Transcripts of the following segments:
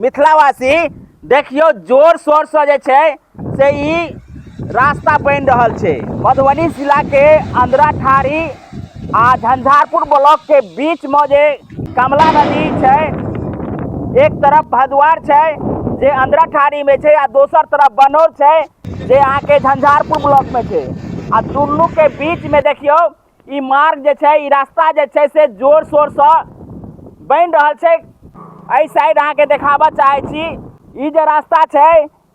मिथिलावासी देखियौ जोर शोरसँ जे छै से ई रास्ता बनि रहल छै। मधुबनी जिलाके अंधराठाढ़ी आ झंझारपुर ब्लॉकके बीचमे जे कमला नदी छै, एक तरफ भदुआर छै जे अंधराठाढ़ीमे छै आ दोसर तरफ बनौर छै जे अहाँके झंझारपुर ब्लॉकमे छै। आ दुनूके बीचमे देखियौ ई मार्ग जे छै, ई रास्ता जे छै से जोर शोरसँ बनि रहल छै। एहि साइड अहाँके देखाबऽ चाहै छी, ई जे रास्ता छै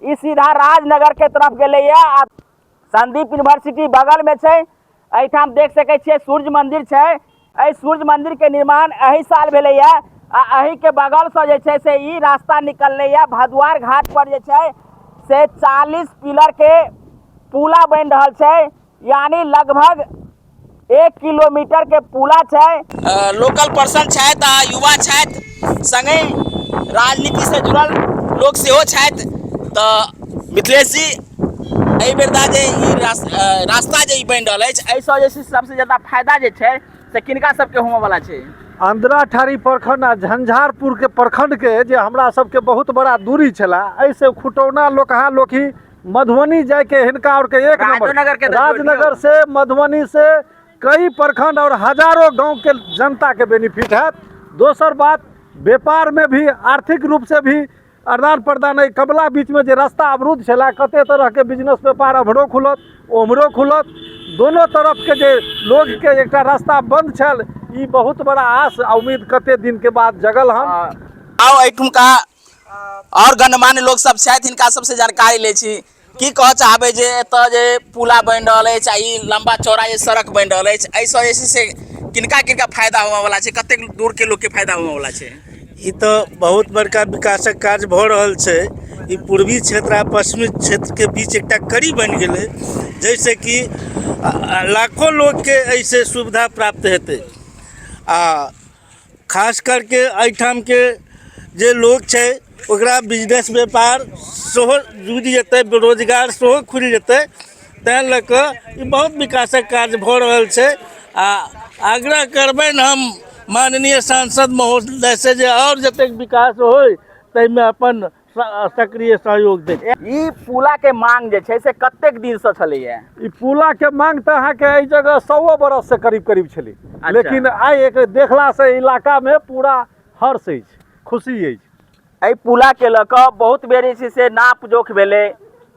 ई सीधा राजनगरके तरफ गेलैए आ संदीप यूनिवर्सिटी बगलमे छै। एहिठाम देख सकै छियै सूर्य मन्दिर छै। एहि सूर्य मन्दिरके निर्माण एहि साल भेलैए आ एहिके बगलसँ जे छै से ई रास्ता निकललैए। भदुआर घाट पर जे छै से 40 पिलरके पुला बनि रहल छै, यानी लगभग 1 किलोमीटर के पुला छै। लोकल पर्सन छथि आ युवा छथि, संगे राजनीति से जुड़ल लोक सेहो छथि। तऽ मिथिलेश जी, एहि बेरदा जे ई रास्ता जे ई बनि रहल अछि, एहिसँ जे छै सबसे ज्यादा फायदा जे छै से किनका सबके होमऽ वाला छै? अंधराठाढ़ी प्रखंड आ झंझारपुर के प्रखंड के जे हमरा सबके बहुत बड़ा दूरी छला, एहिसँ खुटौना लोकहा लोकही मधुबनी जायके हिनका आरके एक नंबर राजनगर के तऽ जोड़ि दियौ। राजनगर से मधुबनी से कई प्रखंड और हजारों गांव के जनता के बेनिफिट है। दोसर बात, व्यापार में भी आर्थिक रूप से भी आदान प्रदान एहि कमला बीच में जे रास्ता अवरुद्ध छला, कते तरह के बिजनेस व्यापार अमरो खुलत ओमरो खुलत, दोनों तरफ के जे लोग के एकटा रास्ता बंद छल, ई बहुत बड़ा आस आ उम्मीद कते दिन के बाद जगल हन। आउ एहिठुमका और गणमान्य लोक सब छथि, हिनका सबसे जानकारी लै छी। की कहऽ चाहबै जे एतऽ जे पुला बनि रहल अछि आ ई लम्बा चौड़ा जे सड़क बनि रहल अछि, एहिसँ जे छै से किनका किनका फायदा होमऽ वला छै, कतेक दूर के लोकके फायदा होमऽ वला छै? ई तऽ बहुत बड़का विकासक कार्य भऽ रहल छै। ई पूर्वी क्षेत्र आ पश्चिमी क्षेत्रके बीच एकटा कड़ी बनि गेलै, जाहिसँ कि लाखों लोकके एहिसँ सुविधा प्राप्त हेतै। आ खास करके एहिठामके जे लोक छै ओकरा बिजनेस व्यापार सेहो जुड़ि जेतै, रोजगार सेहो खुलि जेतै। ताहि लऽ कऽ ई बहुत विकासक कार्य भऽ रहल छै। आ आग्रह करबनि हम माननीय सांसद महोदयसँ जे आओर जतेक विकास होइ ताहिमे अपन सक्रिय सहयोग दै। ई पुला के मांग जे छै से कतेक दिन से छलैया? ई पुला के मांग तऽ अहाँके एहि जगह 100 बरस से करीब करीब छलै। लेकिन आइ एक देखला से इलाका में पूरा हर्ष अछि, खुशी अछि। एहि पुला के लऽ कऽ बहुत बेर जे छै से नाप जोख भेलै,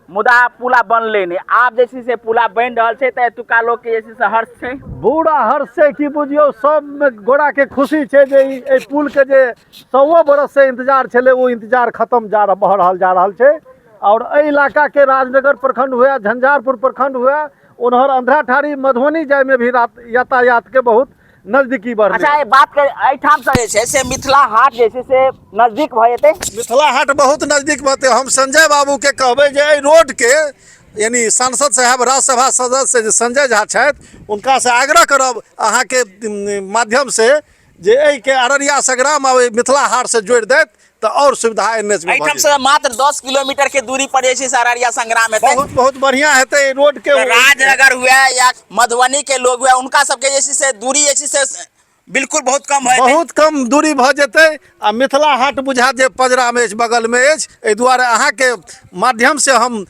मुदा पुला बनलै नहि। आब जे छै से पुला बनि रहल छै तऽ एतुका लोकके जे छै से हर्ष छै, पूरा हर्ष छै कि बुझियौ सब गोरा के खुशी छै जे एहि पुल के जे 100 बरस से इंतजार छलै ओ इंतजार खत्म जा भऽ रहल जा रहल छै। और एहि इलाका के राजनगर प्रखंड हुए, झंझारपुर प्रखंड हुए, उन्हर अंधराठाढ़ी मधुबनी जाय में भी यातायात के बहुत नजदीकी बढ़लै। अच्छा, ई बात कर, एहिठाम से जे छै से मिथिला हाट जे छै से नजदीक भऽ जेतै? मिथिला हाट बहुत नजदीक भऽ जेतै। हम संजय बाबू के कहबै जे एहि रोड के, यानी सांसद साहब, राज्यसभा सदस्य जे संजय झा छथि, हुनका से आग्रह करब अहाँके माध्यम से जे एहिके अररिया संग्राम आ मिथिला हाट से जोड़ि देत तऽ आओर सुविधा एन एच में भऽ एहिठाम जेतै। से मात्र 10 किलोमीटर के दूरी पर जे छै से अररिया संग्राम हेतै। बहुत बहुत बढ़िया हेतै एहि रोड के। तऽ राजनगर हुए या मधुबनी के लोग हुए, उनका सबके जे छै से दूरी जे छै से बिल्कुल बहुत कम भऽ जेतै। बहुत कम दूरी भऽ जेतै आ मिथिला हाट बुझा जे पजरामे अछि, बगलमे अछि। एहि दुआरे अहाँके माध्यम से हम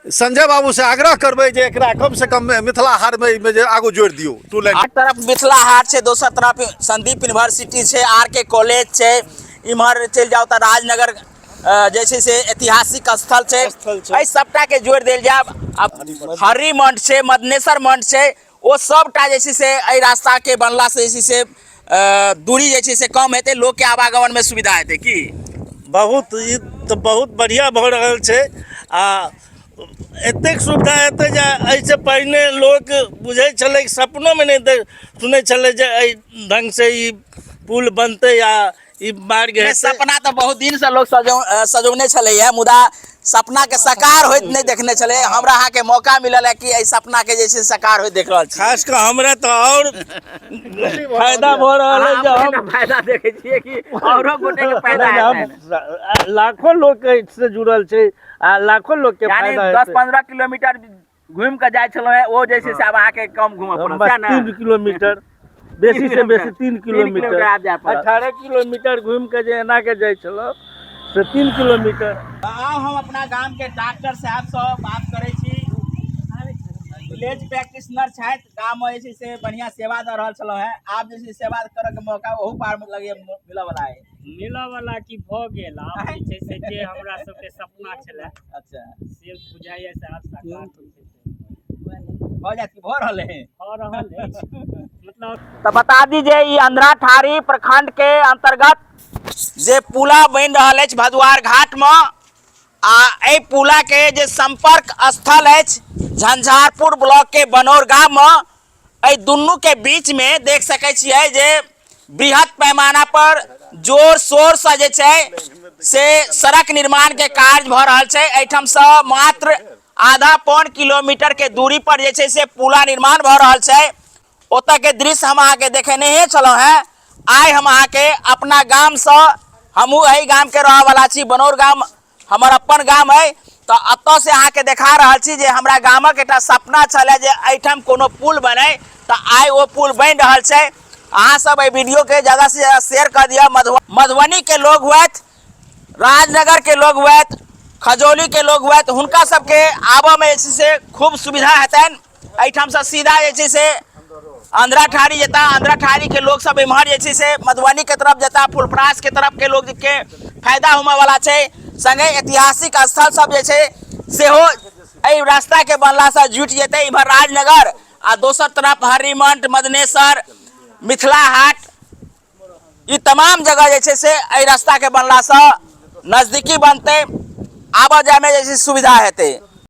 संजय बाबू से आग्रह करबै जे एकरा कम से कम मिथिला हाट में एहिमे जे आगू जोड़ि दियौ टू लाइन। एक तरफ मिथिला हाट छै, दोसर तरफ संदीप यूनिवर्सिटी छै, आर के कॉलेज छै, इम्हर चलि जाउ तऽ राजनगर जे छै से ऐतिहासिक स्थल छै। स्थल छै। एहि सबटा के जोड़ि देल जाय। आब हरि मंठ छै, मदनेश्वर मंठ छै, ओ सबटा जे छै से एहि रास्ता के बनला से जे छै से दूरी जे छै से कम हेतै, लोक के आवागमन में सुविधा हेतै की? बहुत, ई तऽ बहुत बढ़िआँ भऽ रहल छै आ एतेक सुविधा हेतै जे एहिसँ पहिने लोक बुझै छलै, सपनोमे नहि सुनै छलै जे एहि ढङ्गसँ ई पुल बनतै आ ई मार्ग नहि, हेतै। सपना तऽ बहुत दिन से लोक सजौने छलैया, मुदा सपना के साकार होइत नहि देखने छलै। हमरा अहाँके मौका मिलल है कि एहि सपना के जे छै साकार होइत देख रहल छी। खास कऽ हमरा तऽ आओर फायदा भऽ रहल अहाँ है जे अपने हम ने फायदा देखै छियै कि औरो गोटे के फायदा नहि, हम हेतनि? लाखो लोक एहिसँ जुड़ल छै आ लाखो लोकके यानी फायदा 10 हेतै। 15 किलोमीटर घुमि कऽ जाइ छलहुँ हेँ, ओ जे छै से आब अहाँके कम घूमऽ पड़त, बस सएह ने? 3 किलोमीटर, बेसी से बेसी 3 किलोमीटर किलोमीटर आब जाय पड़त। 18 किलोमीटर घुमि कऽ जे एना के जाइ छलहुँ से 3 किलोमीटर। तऽ आउ हम अपना गामके डॉक्टर साहेबसँ बात करै छी। विलेज प्रैक्टिशनर छथि, गाममे जे छै से बढ़िआँ सेवा दऽ रहल छलहुँ हेँ। आब जे छै सेवा करऽके मौका ओहू पार लगैए मिलऽवला अइ। मिलऽवला की भऽ गेल, आब जे छै से जे हमरा सबके सपना छलै से बुझाइए से आब साकार जे छै से भऽ जायत कि भऽ रहल है? भऽ रहल अछि मतलब। तऽ बता दी जे ई अंधराठाढ़ी प्रखंड के अंतर्गत जे पुला बनि रहल अछि भदुआर घाट में आ एहि पुला के जे संपर्क स्थल अछि झंझारपुर ब्लॉक के बनौर गाम में, एहि दुनू के बीच में देख सकै छियै जे बृहत पैमाना पर जोर शोर से जे छै से सड़क निर्माण के कार्य भऽ रहल छै। एहिठाम से मात्र आधा पौन किलोमीटर के दूरी पर जे छै से पुला निर्माण भऽ रहल छै। ओतऽ के दृश्य हम अहाँके देखेने छलहुँ हेँ। आइ हम अहाँके अपना गामसँ, हमहूँ एहि गामके रहऽवला छी, बनौर गाम हमर अपन गाम अइ, तऽ एतऽसँ अहाँके देखा रहल छी जे हमरा गामक एकटा सपना छलै जे एहिठाम कोनो पुल बनै, तऽ आइ ओ पुल बनि रहल छै। अहाँ सब एहि वीडियोके ज़्यादासँ ज़्यादा शेयर कऽ दिअ। मधुबनीके लोग हुएथ, राजनगरके लोग हुएथ, खजौलीके लोग हुएथ, हुनका सबके आबऽमे जे छै से खूब सुविधा हेतनि। एहिठामसँ सीधा जे छै से अंधराठाढ़ी जेता, अंधराठाढ़ीके लोग सब इम्हर जे छै से मधुबनीके तरफ जेता, फुलपरासके तरफके लोकके फायदा होमयवला छै। संगे ऐतिहासिक स्थल सब जे छै सेहो एहि रास्ताके बनलासँ जुटि जेतै। इम्हर राजनगर आ दोसर तरफ हरिमंठ, मदनेसर, मिथिला हाट, ई तमाम जगह जे छै से एहि रास्ताके बनलासँ नजदीकी बनतै, आबऽ जायमे जे छै सुविधा हेतै।